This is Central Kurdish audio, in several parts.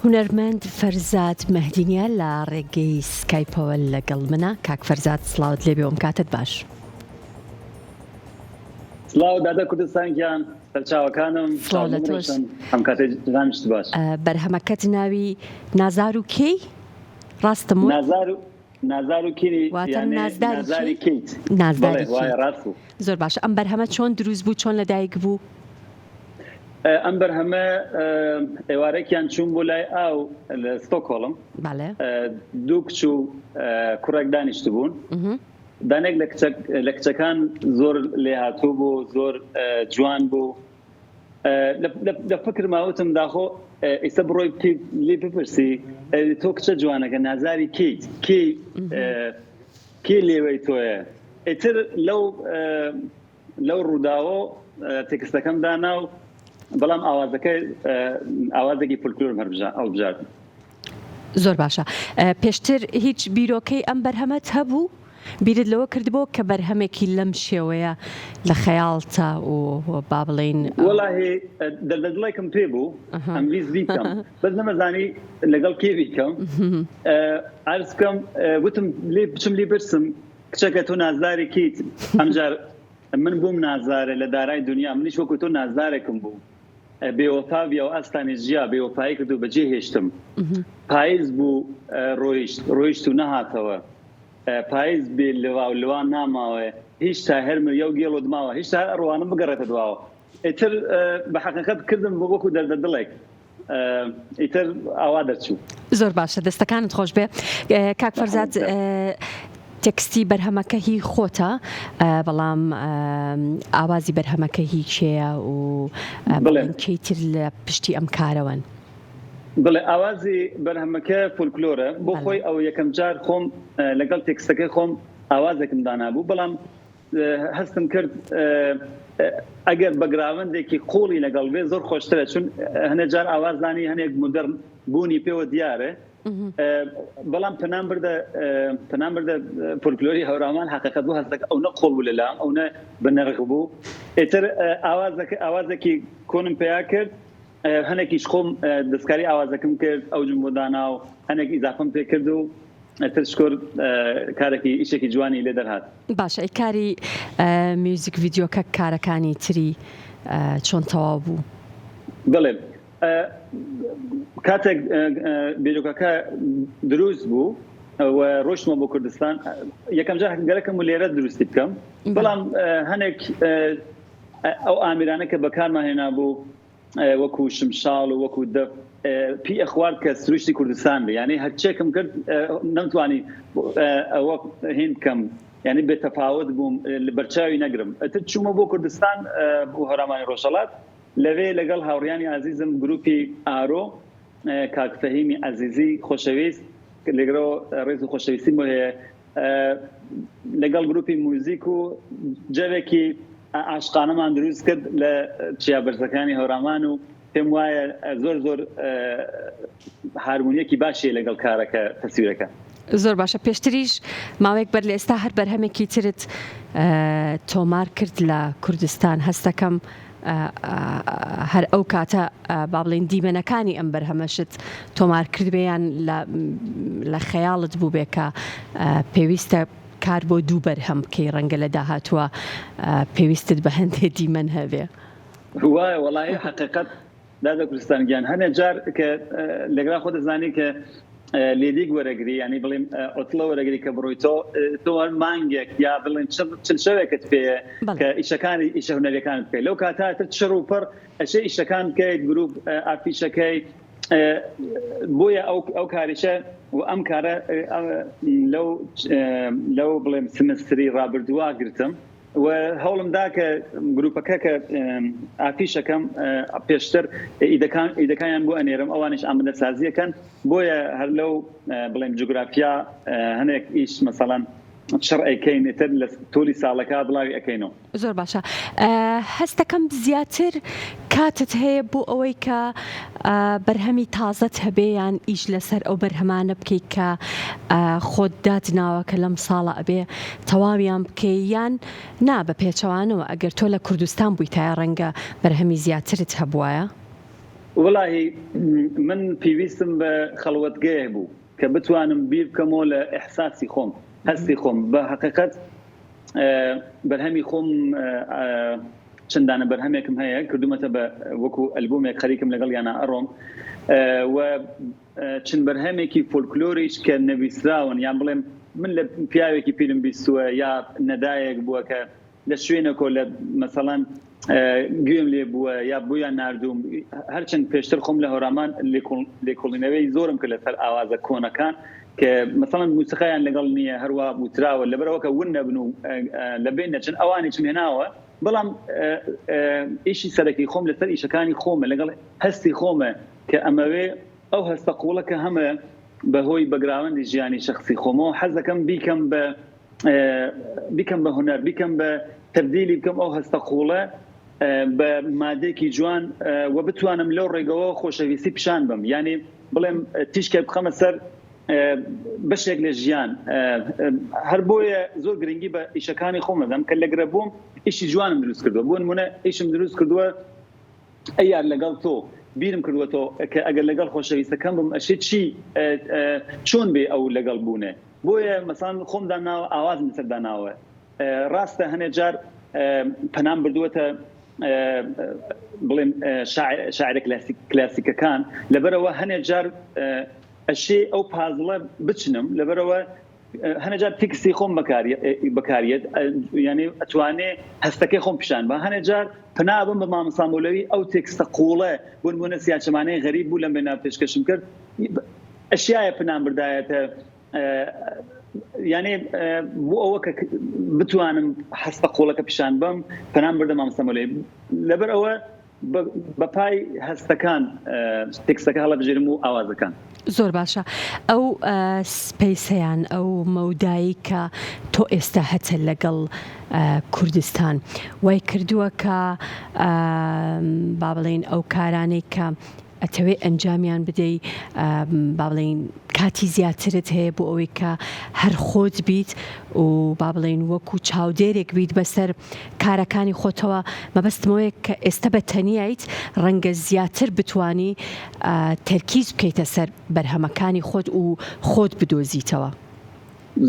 هونەرمەند فەرزاد مەهدینیا لە ڕێگەی سکایپەوە لەگەڵ منە. کاک فەرزاد سڵاوت لێبێ و کاتت باش. سڵاو دادە کوردستان گیان سەرچاوەکانم سڵاو لە تۆش. ئەم کاتەی جانیشت باش. بەرهەمەکەت ناوی نازار و کێی؟ ڕاستم وت؟ نازار و نازار و کینی واتە یانێ نازداری نازاری کێی؟ کەیت نازداری بەڵێ وایە کێی؟ ڕاست بوو. زۆر باشە ئەم بەرهەمە چۆن دروست بوو چۆن لەدایک بوو؟ ئەم بەرهەمە ئێوارێکیان چووم بۆ لای ئاو لە ستۆکهۆڵم بەڵێ. دوو کچ و کوڕێک دانیشتبوون دانێک لە کچە لە کچەکان زۆر لێهاتوو بوو زۆر جوان بوو لە فکرما وتم داخۆ ئیستا بڕۆی لێ بپرسی تۆ کچە جوانەکە نازاری کیت کی کی لێوەی تۆیە ئیتر لەو لەو ڕووداوە تێکستەکەم دانا و بەڵام ئاوازەکە ئاوازێکی فولکلۆرم هەڵبژارد. زۆر باشە پێشتر هیچ بیرۆکەی ئەم بەرهەمەت هەبوو؟ بیرت لەوە کردبۆ کە بەرهەمێکی لەم شێوەیە لە خەیاڵتە و با بڵێین وەڵاهی دەردەدڵێکم پێ بوو ئەمویست بیکەم بەس نەمەزانی لەگەڵ کێ بیکەم عەرز بکەم وتم لێ بچم لێ برسم کچەکە تۆ نازداری کیت ئەمجار من بووم نازدارێ لە دارای دنیا منیش وەکو تۆ نازدارێکم بوو بێوەفا بیا و ئاستانی ژیا بێوەفایی کرد و بەجێ هێشتم پایز بوو ڕۆیشت ڕۆیشت و نەهاتەوە پایز بێ لوا و لوا ناماوە هیچ تا هەرمە یەو گێڵ و دماوە هیچ تا ڕوانم بگەڕێتە دواوە ئیتر بە حەقیقەت کردم بۆ وەکو دەردە دڵێک ئیتر ئاوا دەرچوو. زۆر باشە دەستەکانت خۆش بێ کاک فەرزاد تێکستی بەرهەمەکە هی خۆتە بەڵام ئاوازی بەرهەمەکە هی کێیە و بڵێن کێی تر لە پشتی ئەم کارەوەن؟ بڵێ ئاوازی بەرهەمەکە فولکلۆرە بۆ خۆی ئەو یەکەم جار خۆم لەگەڵ تێکستەکەی خۆم ئاوازێکم دانابوو بەڵام هەستم کرد ئەگەر بەگراوەندێکی قوڵی لەگەڵ بێ زۆر خۆشترە چون هەنێ جار ئاوازدانی هەنێک مدەرن بوونی پێوە دیارە بەڵام پەنام بردە پەنام بردە فۆلکلۆری هەورامان حقیقت بوو هەستەکە ئەو نە قوڵ بوو لەلام ئەو نە بەنرخ بوو ئیتر ئاوازەکە ئاوازێکی کۆنم پیا کرد هەنێکیش خۆم دەستکاری ئاوازەکەم کرد ئەو جم بۆ دانا و هەنێک ئیزافم پێ کرد و ئیتر شکر کارێکی ئیشێکی جوانی لێ دەرهات. باشە ئەی کاری میوزیک ڤیدیۆکە کارەکانی تری چۆن تەواو بوو؟ بەڵێ کاتێک بیرۆکەکە دروست بوو و ڕۆشتمە بۆ کوردستان یەکەم جار گەرەکەم و لێرە دروستی بکەم بەڵام هەنێک ئەو ئامیرانە کە بەکارمان هێنابوو وەکو شمشاڵ و وەکو دەف پی ئەخوارد کە سروشتی کوردستان بێ یعنی هەرچێکم کرد نەمتوانی ئەوە هین بکەم یعنی بێ تەفاوت بووم بەرچاوی نەگرم ئەتر چوومە بۆ کوردستان بۆ هەرامانی ڕۆژهەڵات لەوێ لەگەڵ هاوڕیانی ئازیزم گروپی ئارۆ کاک فەهیمی ئەزیزی خۆشەویست لەگەڵ ڕێز و خۆشەویستیم بۆ هەیە لەگەڵ گروپی موزیک و جەوێکی عاشقانەمان دروست کرد لە چیا بەرزەکانی هەورامان و پێم وایە زۆر زۆر هارمونیەکی باشی لەگەڵ کارەکە تەسویرەکە. زۆر باشە پێشتریش ماوەیەک بەر لە ئێستا هەر بەرهەمێکی ترت تۆمار کرد لە کوردستان هەستەکەم هەر ئەو کاتە با بڵێین دیمەنەکانی ئەم بەرهەمەشت تۆمار کردبێ یان لە خەیاڵت بووبێ کە پێویستە کار بۆ دوو بەرهەم بکەی ڕەنگە لە داهاتووە پێویستت بە هەندێ دیمەن هەبێ. وایە وەڵاهی حەقیقەت دادە کوردستان گیان هەنێ جار کە لەگەڵا خۆ دەزانی کە لێدیک وەرەگری ینی بڵێم عوتڵە وەرەگری کە بڕۆی تۆ تۆ هەر مانگێک یا بڵێن چل شەوێکت پێ کە ئیشەکانی ئیشە هونەریەکانت بکەیت لەو کاتە تر چڕ و پڕ ئەشێ ئیشەکان بکەیت گروپ ئافیشەکەی بۆیە ئەو ئەو کاریشە و ئەم کارە لەو لەو بڵێم سمستری ڕابردووە گرتم و هەوڵم دا کە گروپەکە کە ئافیشەکەم پێشتر ئیدەکان ئیدەکانیان بۆ ئەنێرم ئەوانیش ئامادەسازیەکەن بۆیە هەر لەو بڵێم جوگرافیا هەنێک ئیش مەسەڵەن چڕ ئەیکەین ئیتر لە تۆلی ساڵەکە بڵاوی ئەکەینەوە. زۆر باشە هەستەکەم زیاتر کاتت هەیە بۆ ئەوەی کە بەرهەمی تازەت هەبێ یان ئیش لەسەر ئەو بەرهەمانە بکەیت کە خۆت داتناوە کە لەم ساڵە ئەبێ تەواویان بکەی یان نا بە پێچەوانەوە ئەگەر تۆ لە کوردستان بوویتایە ڕەنگە بەرهەمی زیاترت هەبوایە؟ وەڵاهی من پیویستم بە خەڵوەتگەیەک بوو کە بتوانم بیر بکەمەوە لە ئیحساسی خۆم، هەستی خۆم، بە هەقیقەت بەرهەمی خۆم چەند دانە بەرهەمێکم هەیە کردومەتە بە وەکو ئەلبومێک خەریکم لەگەڵ یانە ئەڕۆم و چەند بەرهەمێکی فۆلکلۆریش کە نەویستراون یان بڵێم من لە پیاوێکی پیرم بیستووە یا نەدایەک بووە کە لە شوێنێکۆ لە مەسەڵەن گوێم لێ بووە یا بۆیان ناردووم هەرچەند پێشتر خۆم لە هەورامان لێکۆڵینەوەی زۆرم کرد لەسەر ئاوازە کۆنەکان کە مەسەڵەن موسیقایان لەگەڵ نییە هەروە وتراوە لەبەرەوە کە ون نەبن و لەبین نەچن ئەوانیشم هێناوە بەڵام ئیشی سەرەکی خۆم لەسەر ئیشەکانی خۆمە لەگەڵ هەستی خۆمە کە ئەمەوێ ئەو هەستە قوڵە کە هەمە بەهۆی بەگراوەندی ژیانی شخصی خۆمەوە حەز دەکەم بیکەم بە بیکەم بە هونەر، بیکەم بە تەبدیلی بکەم ئەو هەستە قووڵە بە مادەیەکی جوان و بتوانم لەو ڕێگەوە خۆشەویستی پیشان بم یعنی بڵێم تیشکێک بخەمە سەر بەشێک لە ژیان هەر بۆیە زۆر گرنگی بە ئیشەکانی خۆم دەدەم کە لەگرە بووم ئیشی جوانم دروست کردووە بۆ نمونە ئیشم دروست کردووە ئەیار لەگەڵ تۆ بیرم کردووەتەوە کە ئەگەر لەگەڵ خۆشەویستەکەم بم ئەشێ چی چۆن بێ ئەو لەگەڵ بوونێ بۆیە مەسان خۆم داناوە ئاوازم لەسەر داناوە ڕاستە هەنێ جار پەنام بردووەتە بڵێم شاعرە کلاسیکەکان لەبەرەوە هەنێ جار ئەشێ ئەو پازڵە بچنم لەبەرەوە هەنێ جار تێکستی خۆم بەکاریەت یعنی ئەتوانێ هەستەکەی خۆم پیشان بە هەنێ جار پەنا بم بە مامۆستا مەولەوی ئەو تێکستە قوڵە بۆ نمونە سیاچەمانەی غەریب بوو لەم بێنا پێشکەشم کرد ئەشیایە پنام بردایەتە یعنی بۆ ئەوە کە بتوانم هەستە قوڵەکە پیشان بم پەنام بردە مامۆستا مەولەوی لەبەر ئەوە بە پای هەستەکان تێکستەکە هەڵەبژێرم و ئاوازەکان. زۆر باشە ئەو سپەیسەیان ئەو مەودایەی کە تۆ ئێستا هەتە لەگەڵ کوردستان وای کردووە کە با بڵێین ئەو کارانەی کە ئەتەوێ ئەنجامیان بدەی با بڵێین کاتی زیاترت هەیە بۆ ئەوەی کە هەر خۆت بیت و با بڵێین وەکو چاودێرێک بیت بەسەر کارەکانی خۆتەوە مەبەستم ئەوەیە کە ئێستا بە تەنیایت ڕەنگە زیاتر بتانی تەرکیز بکەیتە سەر بەرهەمەکانی خۆت و خۆت بدۆزیتەوە.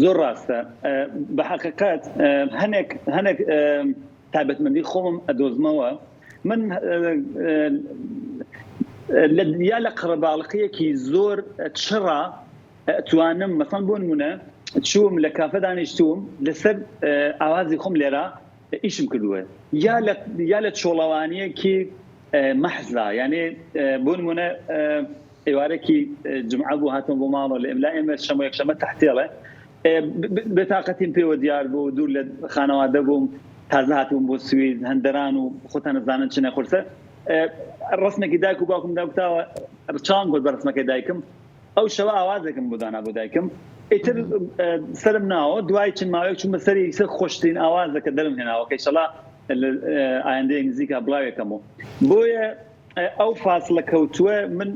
زۆر ڕاستە بە حەقیقەت هەنێک هەنێک تایبەتمەندی خۆمم ئەدۆزمەوە من یا لە قەرەباڵقیەکی زۆر چڕا ئەتوانم مەسەن بۆ نمونە چووم لە کافە دانیشتووم لەسەر ئاوازی خۆم لێرە ئیشم کردووە یا لە یا لە چۆڵەوانیەکی مەحزا یعنی بۆ نمونە ئێوارێکی جمعە بوو هاتم بۆ ماڵەوە لە ئێملا ئێمە شەمە یەکشەمە تەحتێڵێ بێتاقەتیم پێوە دیار بوو دوور لە خانەوادە بووم تازە هاتبووم بۆ سوید هەندەران و خۆتان ئەزانن چنە قورسە ڕسمێکی دایک و باوکم داکوتاوە چاوم کەوت بە ڕسمەکەی دایکم ئەو شەوە ئاوازێکم بۆ دانا بۆ دایکم ئیتر سرم ناوە دوای چەند ماوەیەک چوومە سەری سەر خۆشترین ئاوازە کە دەرم هێناوە کە ئیشەڵا لە ئایندەیەک نزیکا بڵاوێکەمەوە بۆیە ئەو فاسڵە کەوتووە من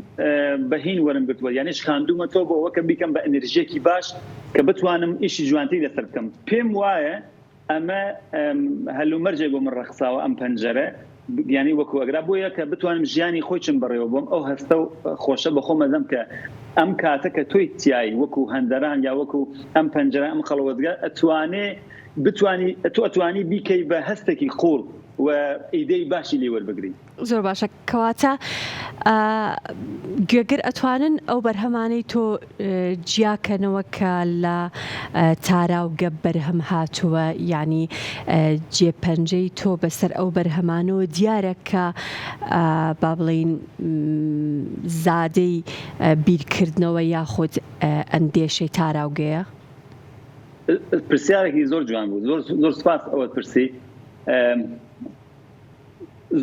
بە هین وەرم گرتووە یعنی شکاندومەتەوە بۆ ئەوە کە بیکەم بە ئەنرژیەکی باش کە بتوانم ئیشی جوانتری لەسەر بکەم پێم وایە ئەمە هەلومەرجێک بۆ من ڕەخساوە ئەم پەنجەرە یعنی وەکو ئەگرا بۆیە کە بتوانم ژیانی خۆی چم بەڕێوە بۆم ئەو هەستە و خۆشە بە خۆم ئەدەم کە ئەم کاتە کە تۆی تیایی وەکو هەندەران یا وەکو ئەم پەنجەرە ئەم خەڵوەتگە ئەتوانێ بتوانی تۆ ئەتوانی بیکەی بە هەستێکی قوڵ و ئیدەی باشی لێ وەربگری. زۆر باشە کەواتە گوێگر ئەتوانن ئەو بەرهەمانەی تۆ جیاکەنەوە کە لە تاراوگە بەرهەم هاتووە یعنی جێپەنجەی تۆ بەسەر ئەو بەرهەمانەوە دیارە کە با بڵین زادەی بیرکردنەوە یاخود ئەندێشەی تاراوگەیە؟ پرسیارێکی زۆر جوان بوو زۆر زۆر سپاس ئەوەت پرسی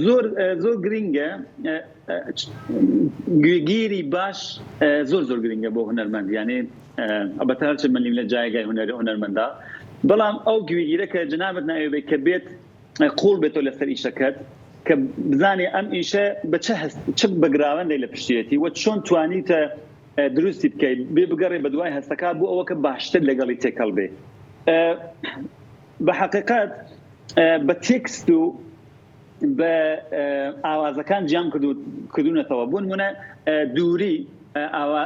زۆر زۆر گرنگە گوێگیری باش زۆر زۆر گرنگە بۆ هونەرمەند یانێ ئەبەتە هەرچ من لە جایگای هونەر هونەرمەندا بەڵام ئەو گوێگیرە کە جنابت ناوێ کە بێت قوڵ بێتەوە لەسەر ئیشەکەت کە بزانێ ئەم ئیشە بە چ هەست چ بەگراوەندێک لە پشتیەتی و چۆن توانیتە دروستی بکەیت بێ بگەڕێ بەدوای هەستەکە بۆ ئەوە کە باشتر لەگەڵی تێکەڵ بێ بە حقیقت بە تێکست و. بە ئاوازەکان جیام کردوونەتەوە بۆ نمونە دووری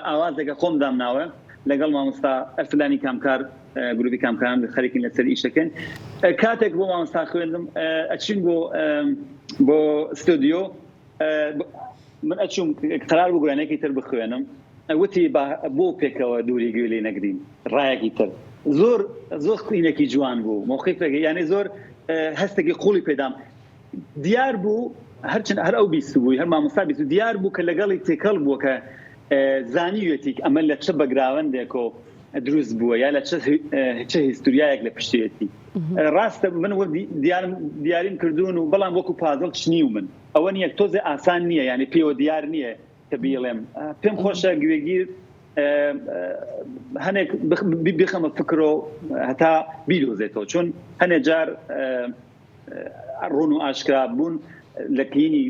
ئاوازێکە خۆم دامناوە لەگەڵ مامۆستا ئەرسلانی کامکار گروپی کامکاران خەریکین لەسەر ئیشەکەن کاتێک بۆ مامۆستا خوێندم ئەچین بۆ بۆ ستۆدیۆ من ئەچوم قرار بوو گۆرانیەکی تر بخوێنم وتی با بۆ پێکەوە دووری گوێ لێ نەگرین ڕایەکی تر زۆر زۆر قینێکی جوان بوو مۆقیفێک یعنی زۆر هەستێکی قوڵی پێدام دیار بوو هەرچەند هەر ئەو بیست بووی هەر مامۆستا بیست دیار بوو کە لەگەڵی تێکەڵ بووە کە زانیوێتی ئەمە لە چ بەگراوەندێکۆ دروست بووە یا لە چ هیستوریایەک لە پشتێتی ڕاستە من دیارم دیاریم کردوون و بەڵام وەکو پازڵ چنیو من ئەوە نییە تۆزێ ئاسان نییە یعنی پێوە دیار نییە کە بیڵێم پێم خۆشە گوێگیر هەنێک بخەمە فکرۆ هەتا بیدۆزێتەوە چون هەنێ جار ڕون و ئاشکرا بوون لە کلینی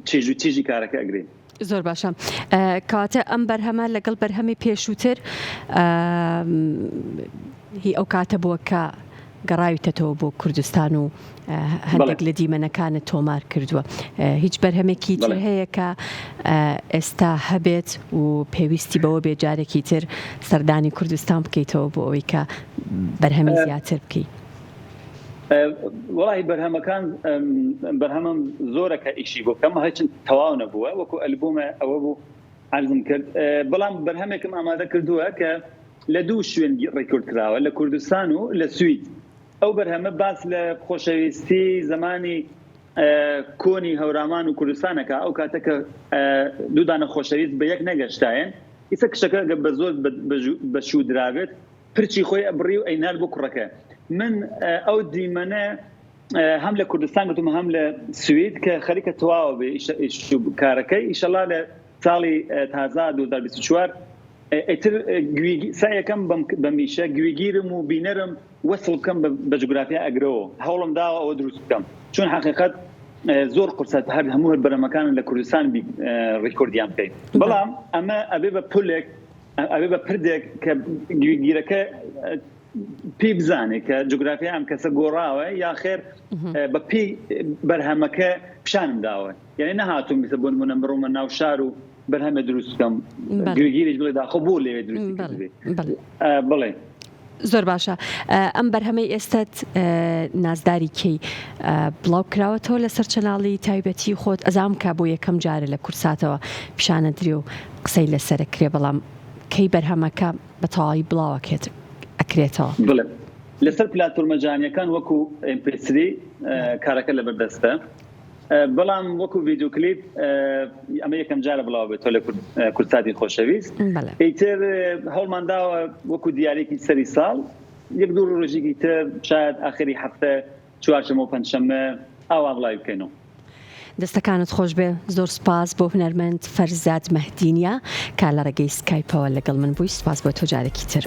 چێژ و چێژی کارەکە ئەگرێ. زۆر باشە کەواتە ئەم بەرهەمە لەگەڵ بەرهەمی پێشووتر هی ئەو کاتە بووە کە گەڕاویتەتەوە بۆ کوردستان و هەندێک لە دیمەنەکانت تۆمار کردووە هیچ بەرهەمێکی تر هەیە کە ئێستا هەبێت و پێویستی بەوە بێ جارێکی تر سەردانی کوردستان بکەیتەوە بۆ ئەوەی کە بەرهەمی زیاتر بکەیت؟ وەڵی بەرهەمەکان بەرهەمم زۆرە کە ئیشی بۆ بکەم هەچن تەواو نەبووە وەکو ئەلبومە ئەوە بوو عەرزم کرد بەڵام بەرهەمێکم ئامادە کردووە کە لە دوو شوێن ڕیکۆرد کراوە لە کوردستان و لە سوید ئەو بەرهەمە باس لە خۆشەویستی زمانی کۆنی هەورامان و کوردستانەکە ئەو کاتە کە دوو دانە خۆشەویست بە یەک نەگەشتایەن ئیسە کچەکە بە زۆر بە شوو درابێت پرچی خۆی ئەبڕی و ئەینارد بۆ کوڕەکە من ئەو دیمەنە هەم لە کوردستان گوتم هەم لە سوید کە خەریکە تەواوە بێ کارەکەی ئیشەڵا لە ساڵی تازە 2024 ئیتر سایەکەم بەمیشە گوێگیرم و بینەرم وەسڵ بکەم بە جوگرافیا ئەگرەوە هەوڵم داوە ئەوە دروست بکەم چون حقیقت زۆر قورسە هەر هەموو هەر بەرەمەکانن لە کوردستان ڕیکۆردیان بکەیت بەڵام ئەمە ئەبێ بە پولێک ئەبێ بە پردێک کە گوێگیرەکە پێی بزانێ کە جوگرافیای ئەم کەسە گۆڕاوە یا خێر بە پێی بەرهەمەکە پیشانم داوە یعنی نەهاتووم بیسە بۆ نمونە بڕۆمە ناو شار و بەرهەمە دروست بکەم گوێگیریش بڵێ داخۆ بۆ لەوێ دروستی کردبێ بڵێ زۆر باشە ئەم بەرهەمەی ئێستت نازداری کەی بڵاو کراوەتەوە لەسەر channel ی تایبەتی خۆت ئەزام کا بۆ یەکەم جارە لە کوردساتەوە پیشانە درێ و قسەی لەسەرە کرێ بەڵام کەی بەرهەمەکە بە تەواوی بڵاوەکێت ئەکرێتەوە؟ بڵێ لەسەر پلاتفۆرمە جیهانیەکان وەکو MP3 کارەکە لەبەردەستە بەڵام وەکو ڤیدیۆ کلیپ ئەمە یەکەم جارە بڵاو بێتەوە لە کوردساتی خۆشەویست ئیتر هەوڵمان داوە وەکو دیارێکی سەری ساڵ یەک دوو ڕۆژێکی تر شاید ئاخری هەفتە چوارشەمە و پەنجشەممە ئاوا بڵاوی بکەینەوە. دەستەکانت خۆشبێ زۆر سوپاس بۆ هونەرمەند فەرزاد مەهدینیا کە لە ڕێگەی سکایپەوە لەگەڵ من بووی سوپاس بۆ تۆ جارێکی تر.